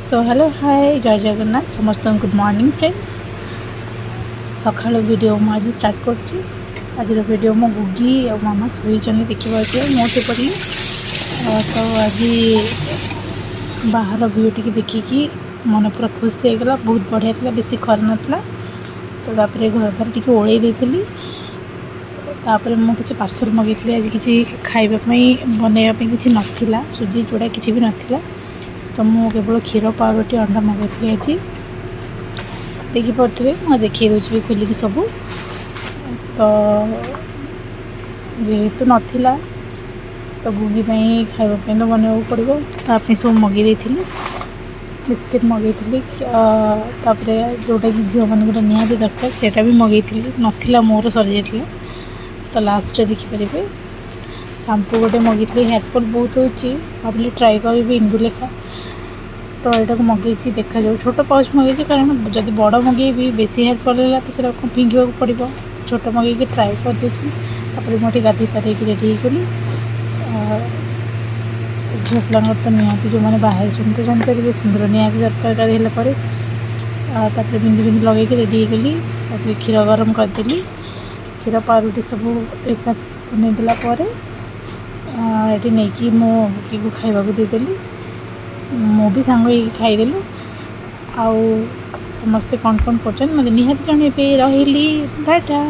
Show hello, ହାଏ, ଜୟ ଜଗନ୍ନାଥ ସମସ୍ତଙ୍କୁ। Good morning friends. ସକାଳୁ video ମୁଁ ଆଜି ଷ୍ଟାର୍ଟ କରୁଛି। ଆଜିର ଭିଡ଼ିଓ ମୋ ଗୁଗି ଆଉ ମାମା ଶୋଇଛନ୍ତି, ଦେଖିପାରୁଥିବେ। ମୁଁ ଉଠି ପଡ଼ିଲି। ତ ଆଜି ବାହାର ଭିଉ ଟିକେ ଦେଖିକି ମନ ପୁରା ଖୁସି ହେଇଗଲା। ବହୁତ ବଢ଼ିଆ ଥିଲା, ବେଶୀ ଖରା ନଥିଲା। ତ ତାପରେ ଘର ଦ୍ୱାର ଟିକେ ଓଳେଇ ଦେଇଥିଲି। ତାପରେ ମୁଁ କିଛି ପାର୍ସଲ୍ ମଗେଇଥିଲି। ଆଜି କିଛି ଖାଇବା ପାଇଁ ବନେଇବା ପାଇଁ କିଛି ନଥିଲା, ସୁଜି ଚୁଡ଼ା କିଛି ବି ନଥିଲା। ତ ମୁଁ କେବଳ କ୍ଷୀର, ପାଉରୁଟି, ଅଣ୍ଡା ମଗାଇଥିଲି ଆଜି। ଦେଖିପାରୁଥିବେ, ମୁଁ ଦେଖେଇ ଦେଉଛି ବି ଖୋଲିକି ସବୁ। ତ ଯେହେତୁ ନଥିଲା, ତ ଗୁଗି ପାଇଁ ଖାଇବା ପାଇଁ ତ ବନେଇବାକୁ ପଡ଼ିବ। ତା ପାଇଁ ସବୁ ମଗେଇ ଦେଇଥିଲି। ବିସ୍କିଟ୍ ମଗେଇଥିଲି, ତାପରେ ଯେଉଁଟାକି ଝିଅମାନଙ୍କର ନିହାତି ଦରକାର, ସେଇଟା ବି ମଗେଇଥିଲି। ନଥିଲା, ମୋର ସରିଯାଇଥିଲା। ତ ଲାଷ୍ଟରେ ଦେଖିପାରିବେ, ସାମ୍ପୁ ଗୋଟେ ମଗେଇଥିଲି। ହେୟାର୍ ଫଲ୍ ବହୁତ ହେଉଛି, ଭାବିଲି ଟ୍ରାଏ କରିବି ଇନ୍ଦୁଲେଖା। ତ ଏଇଟାକୁ ମଗେଇଛି, ଦେଖାଯାଉ। ଛୋଟ ପାଉଚ୍ ମଗେଇଛି, କାରଣ ଯଦି ବଡ଼ ମଗେଇବି, ବେଶୀ ହେୟାର୍ ଫଲ୍ ହେଲା ତ ସେଇଟା କ'ଣ ଫିଙ୍ଗିବାକୁ ପଡ଼ିବ। ଛୋଟ ମଗେଇକି ଟ୍ରାଏ କରିଦେଇଛି। ତାପରେ ମୁଁ ଏଠି ଗାଧୋଇ ପାଧେଇକି ରେଡ଼ି ହେଇଗଲି। ଝିଅ ପିଲାଙ୍କର ତ ନିହାତି, ଯେଉଁମାନେ ବାହା ହେଇଛନ୍ତି ତ ଜାଣିପାରିବେ, ସିନ୍ଦୁର ନିହାତି ଦରକାର ଗାଧୋଇଲା ପରେ। ତାପରେ ବିନ୍ଦି ବିନ୍ଦି ଲଗେଇକି ରେଡ଼ି ହେଇଗଲି। ତାପରେ କ୍ଷୀର ଗରମ କରିଦେଲି। କ୍ଷୀର, ପାଉରୁଟି ସବୁ ବ୍ରେକଫାଷ୍ଟ ବନେଇଦେଲା ପରେ ଏଠି ନେଇକି ମୁଁ ଗୁଗିକୁ ଖାଇବାକୁ ଦେଇଦେଲି। ମୁଁ ବି ସାଙ୍ଗ ହେଇକି ଖାଇଦେଲୁ। ଆଉ ସମସ୍ତେ କ'ଣ କ'ଣ କରୁଛନ୍ତି, ମୋତେ ନିହାତି ଜଣେଇବେ। ରହିଲି, ଟାଟା।